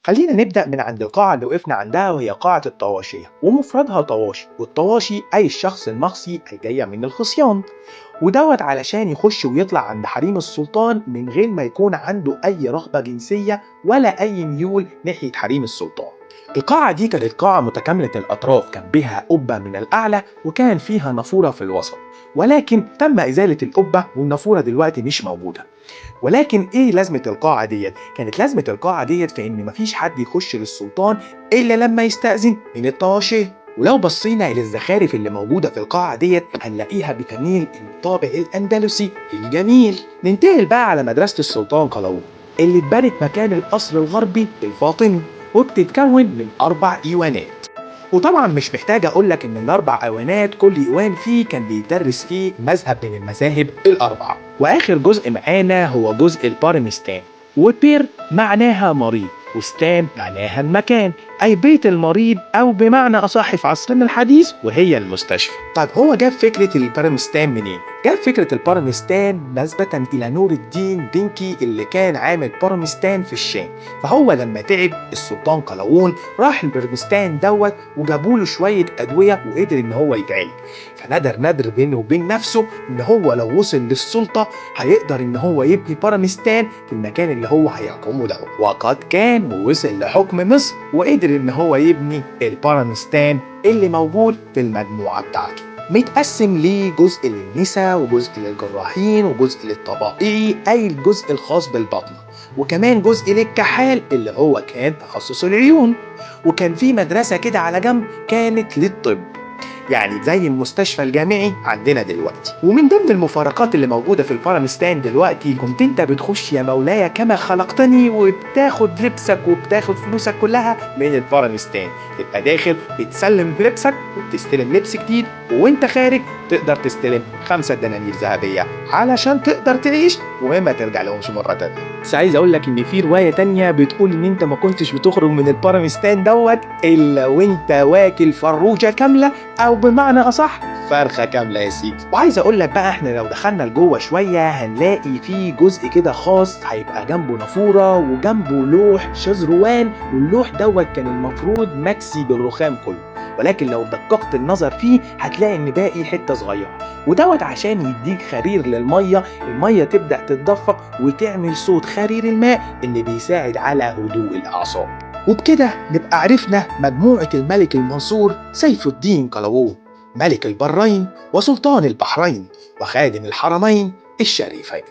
خلينا نبدأ من عند القاعة اللي وقفنا عندها، وهي قاعة الطواشية، ومفردها طواشي، والطواشي أي الشخص المخصي أي جاية من الخصيان، ودوت علشان يخش ويطلع عند حريم السلطان من غير ما يكون عنده أي رغبة جنسية ولا أي ميول ناحية حريم السلطان. القاعة دي كانت قاعة متكاملة الأطراف، كان بها قبة من الأعلى وكان فيها نافورة في الوسط، ولكن تم إزالة القبة والنافورة دلوقتي مش موجودة. ولكن إيه لازمة القاعة ديت؟ كانت لازمة القاعة ديت في إن مفيش حد يخش للسلطان إلا لما يستأذن من الطواشية. ولو بصينا إلى الزخارف اللي موجودة في القاعة ديت هنلاقيها بتميل الطابع الأندلسي الجميل. ننتقل بقى على مدرسة السلطان قلاوون اللي اتبنت مكان القصر الغربي الفاطمي، وبتتكون من 4 إيوانات. وطبعا مش محتاج اقول لك ان ال4 ايوانات كل ايوان فيه كان بيدرس فيه مذهب من المذاهب ال4. واخر جزء معانا هو جزء البارمستان، وبير معناها مريض، وستان معناها المكان، اي بيت المريض، او بمعنى اصح في عصرنا الحديث وهي المستشفى. طيب هو جاب فكرة البارمستان منين؟ جاب فكرة البارمستان نسبة الى نور الدين بنكي اللي كان عامل بارمستان في الشام. فهو لما تعب السلطان قلاوون راح البرمستان دوت وجابوا له شوية أدوية وقدر إن هو يتعالج. فندر ندر بينه وبين نفسه إن هو لو وصل للسلطة هيقدر إن هو يبني بارمستان في المكان اللي هو هيحكمه ده، وقد كان، ووصل لحكم مصر وقدر إن هو يبني البارمستان اللي موجود في المجموعة بتاعته. متقسم لجزء للنساء وجزء للجراحين وجزء للطبائعي أي الجزء الخاص بالبطن، وكمان جزء للكحال اللي هو كان تخصص العيون، وكان في مدرسة كده على جنب كانت للطب، يعني زي المستشفى الجامعي عندنا دلوقتي. ومن ضمن المفارقات اللي موجودة في البارمستان دلوقتي، كنت انت بتخش يا مولاي كما خلقتني وبتاخد لبسك وبتاخد فلوسك كلها من البارمستان، تبقى داخل بتسلم لبسك وبتستلم لبس جديد، وانت خارج تقدر تستلم 5 دنانير ذهبية علشان تقدر تعيش وما ترجع لهمش مرة تانية. بس عايز اقول لك ان في رواية تانية بتقول ان انت ما كنتش بتخرج من البارمستان دوت الا وانت واكل فروجة كاملة، او بمعنى اصح فرخة كاملة يا سيدي. وعايز اقول لك بقى احنا لو دخلنا لجوه شوية هنلاقي في جزء كده خاص هيبقى جنبه نافورة وجنبه لوح شذروان، واللوح دوت كان المفروض مكسي بالرخام كله، ولكن لو دققت النظر فيه هتلاقي ان باقي حتة صغيرة، ودوت عشان يديك خرير للمية، المية تبدا تتدفق وتعمل صوت خرير الماء اللي بيساعد على هدوء الاعصاب. وبكده نبقى عرفنا مجموعة الملك المنصور سيف الدين قلاوون، ملك البرين وسلطان البحرين وخادم الحرمين الشريفين.